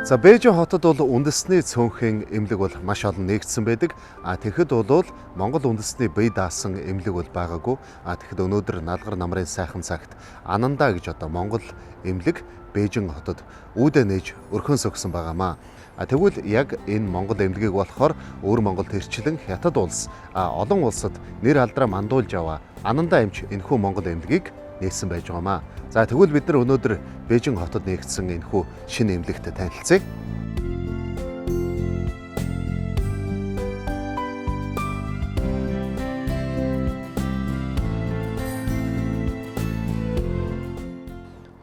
За, Бээжин хотод бол үндэсний цөөнхийн эмнэлэг бол маш олон нээгдсэн байдаг. А тэгэхэд бол Монгол үндэсний бие даасан эмнэлэг бол байгаагүй. А тэгэхэд өнөөдөр налгар намрын сайхан цагт Ананда гэж одоо Монгол эмнэлэг Бээжин хотод үүдээ нээж өрхөн сөгсөн байгаамаа. А тэгвэл яг энэ Монгол эмнэлгийг болохоор өвөр Монгол тэрчлэн Хятад улс, олон улсад нэр алдраа мандуулж яваа Ананда эмч энэхүү Монгол эмнэлгийг нээсэн байж байгаамаа. За, тэгвэл бид нар өнөөдөр Бээжин хотод нээгдсэн энэхүү шинэ эмнэлэгтэй танилцъя.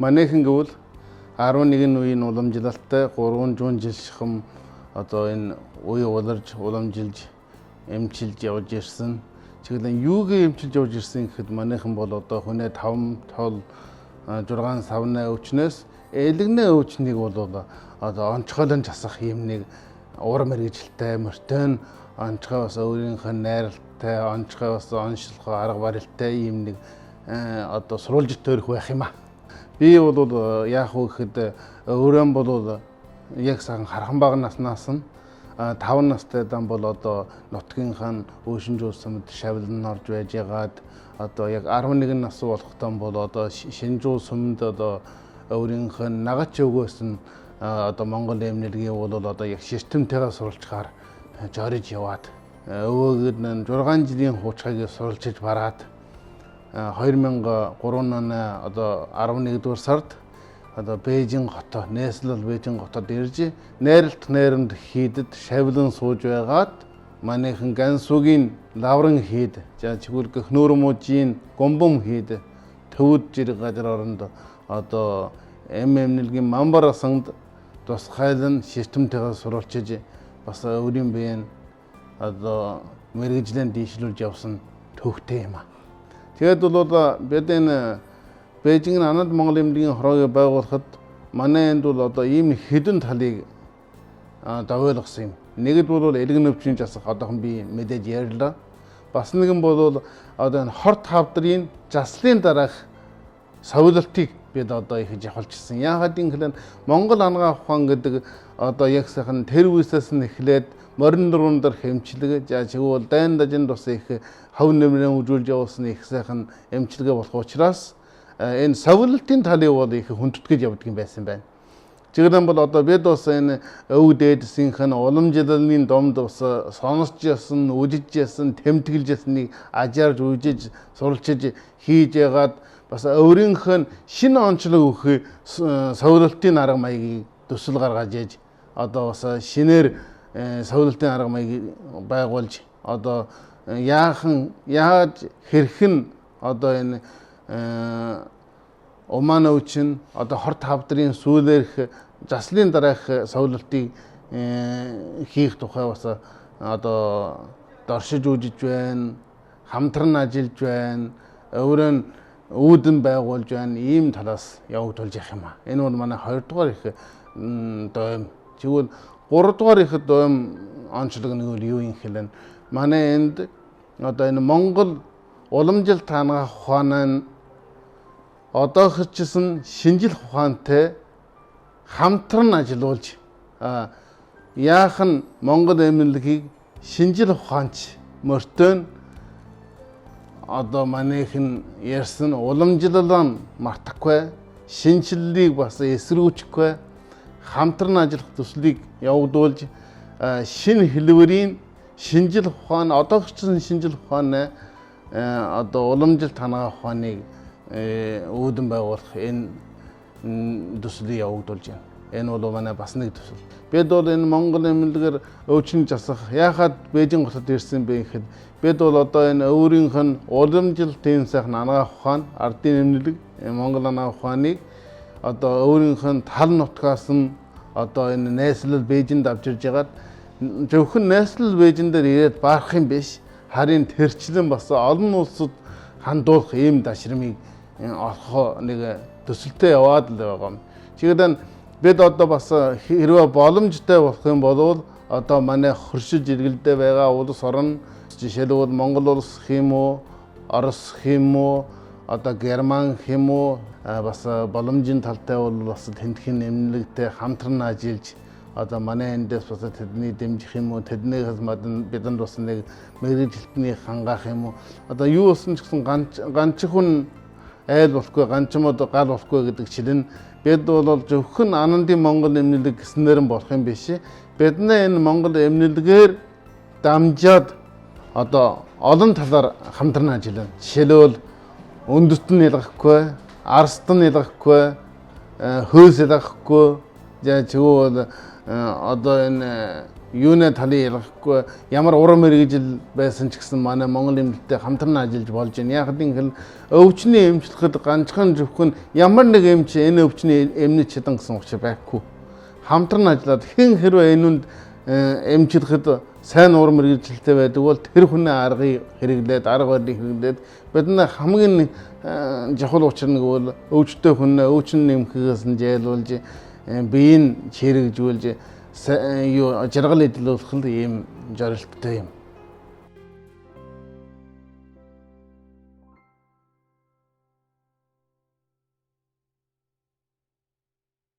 Манайхан гэвэл 11 үеийн уламжлалтай 300 жил шахам одоо энэ үе уларж, уламжилж, эмчилж явж ирсэн. Чиглэн юугийн эмчилж явж ирсэн гэхэд манайхан бол одоо хүнээ 5 тол 6 савны өвчнөөс элэгнээ өвчнийг бол одоо онцгойлон засах юм нэг уур мэргэжилтэй мөртөн онцгой бас өөрийнх нь найралтай онцгой бас онцлогоо арга барилтай юм нэг одоо сурвалжит төрөх байх юм а. Би бол яах вэ гэхэд өөрөө бол яг сайхан хархан бага наснаас нь 5 настай дан бол одоо нутгийнхаа өөшинжүүл сумд шавлан орж байжгаад одоо яг 11 нас болохтой бол одоо шинжүүл сумд одоо өөрийнх нь нагач өгөөс нь одоо Монгол эмнэлгийн бол одоо яг ширтэмтэйгээ суралцгаар жориж яваад өвөөг нь 6 жилийн хуучхайг суралцж бараад 2003 оны одоо 11 дугаар сард одоо Бээжин хото, Нээслэл Бээжин хотод ирж найралт найрамд хийдэд шавлан сууж байгаад манайхан Гансугийн лавран хийд, за чигүүр Гөхнөрмужийн гомбом хийд төвд жирэг газар оронд одоо эмнэлгийн мамбар асанд тусгайлан ширтэмтэйгээ сурвалчиж бас өөрийн биеийн одоо мэргэжлэн дийшлүүлж явсан төвхтэй юм а. Тэгээд бол бид энэ Бээжин Анад Монгол эмнэлгийн хороогийг байгуулахад манай энд бол одоо ийм хэдэн талыг давуулгасан юм. Нэгд бол элгэн өвчний засах одоохон би мэдээж ярьлаа. Бас нэгэн бол одоо энэ хорт хавдрын заслын дараах совилтыг бид одоо их жавхалжсэн. Яагаад юм гэхээр Монгол ангаа ухаан гэдэг одоо яг сайхан тэр үесээс нь эхлээд морин дурун дээрх эмчилгээ, за чигвэл дайн дажин тус их хов нэмрэн үзүүлж явуулсан их сайхан эмчилгээ болох учраас энэ совилтын талыг бол их хүндэтгэж явдаг юм байсан байна. Чиглэн бол одоо бид бас энэ өвөг дээдсийнх нь уламжлалын домд бас сонсч ясан, үжиж ясан, тэмдэглэж ясныг ажаарж үжиж, суралчиж хийж ягаад бас өөрийнх нь шинэ онцлог өгөх совилтын арга маягийг төсөл гаргаж ээж одоо бас шинээр совилтын арга маягийг байгуулж одоо яахан яаж хэрхэн одоо энэ уман өвчин одоо хорт хавдрын сүүлээрх заслын дараах совилтыг хийх тухай бас одоо доршиж үжиж байна, хамтран ажиллаж байна, өөрөө нь үүдэн байгуулж байна. Ийм талаас явагдуулж явах юм а. Энэ бол манай 2 дугаар их дойм. Тэгвэл 3 дугаар их дойм онцлог нэг бол юу юм хэлэн. Манай энд одоо энэ Монгол уламжлалт таангаа ухаан нь одоохчсон шинжил ухаантай хамтран ажиллуулж яах нь Монгол эмнэлгийг шинжил ухаанч мөртөө одоо манайх нь ярьсан уламжлалаа мартахгүй, шинжлэлийг бас эсрүүчихгүй хамтран ажиллах төслийг явагдуулж шинэ хэлбэрийн шинжил ухаан одоохчсон шинжил ухааны одоо уламжлалт танаага ухааныг үүдэн байгуулах энэ төслийг явагдуулж байна. Энэ бол манай бас нэг төсөл. Бид бол энэ Монгол эмнэлгээр өвчин засах яхаад Бээжин хотод ирсэн бэ гэхэд бид бол одоо энэ өөрийнх нь уламжлалтын сайхан анагаах ухаан, ардын эмнэлэг, Монгол анагаах ухааныг одоо өөрийнх нь тал нутгаас нь одоо энэ найслал Бээжинд авчирж ягаад зөвхөн найслал Бээжин дээр ирээд баарах юм биш. Харин тэрчлэн бас олон улсад хандуулах ийм дашрамыг олох нэг төсөлтэй яваад л байгаа юм. Чиглэн бид одоо бас хэрвээ боломжтой болох юм бол одоо манай хөршиж иргэлдээ байгаа улс орн жишээлбэл Монгол улс хэм үү, Орос хэм үү, одоо Герман хэм үү бас боломжийн талтай бол бас тентхийн эмнэлэгтэй хамтран ажиллаж Одоо манай эндээс бас тэдний дэмжих юм уу, тэднийхээс мадан бидэнд бас нэг мэргэжилтний хангаах юм уу. Одоо юу болсон ч гэсэн ганч хүн айл болохгүй, ганчмод гал болохгүй гэдэг чинь бид бол зөвхөн Анандын Монгол эмнэлэг гэснээр нь болох юм биш. Бидний энэ Монгол эмнэлгээр дамжаад одоо олон талаар хамтран ажиллана. Жишээлбэл, өндөт нь ялгахгүй, арст нь ялгахгүй, хөөс ялгахгүй, тэгвэл одоо энэ юуны талын ялгахгүй, ямар уран мэргэжил байсан ч гэсэн манай Монгол эмнэлэгтэй хамтран ажиллаж болж байна. Яг гэвэл өвчний эмчлэхэд ганцхан зөвхөн ямар нэг эмч энэ өвчний эмнэж чадан гэсэн учир байхгүй. Хамтран ажиллаад хэн хэрвээ энэнд эмчлэхэд сайн уран мэргэжилтэй байдаг бол тэр хүний аргыг хэрэглээд, арга барилыг хэрэглээд, бидний хамгийн чухал учир нэг бол өвчтэй хүн өвчин нэмхээс нь жайлуулж, биеийг чирэгжүүлж, юу жаргал эдлүүлэх л ийм зорилттой юм.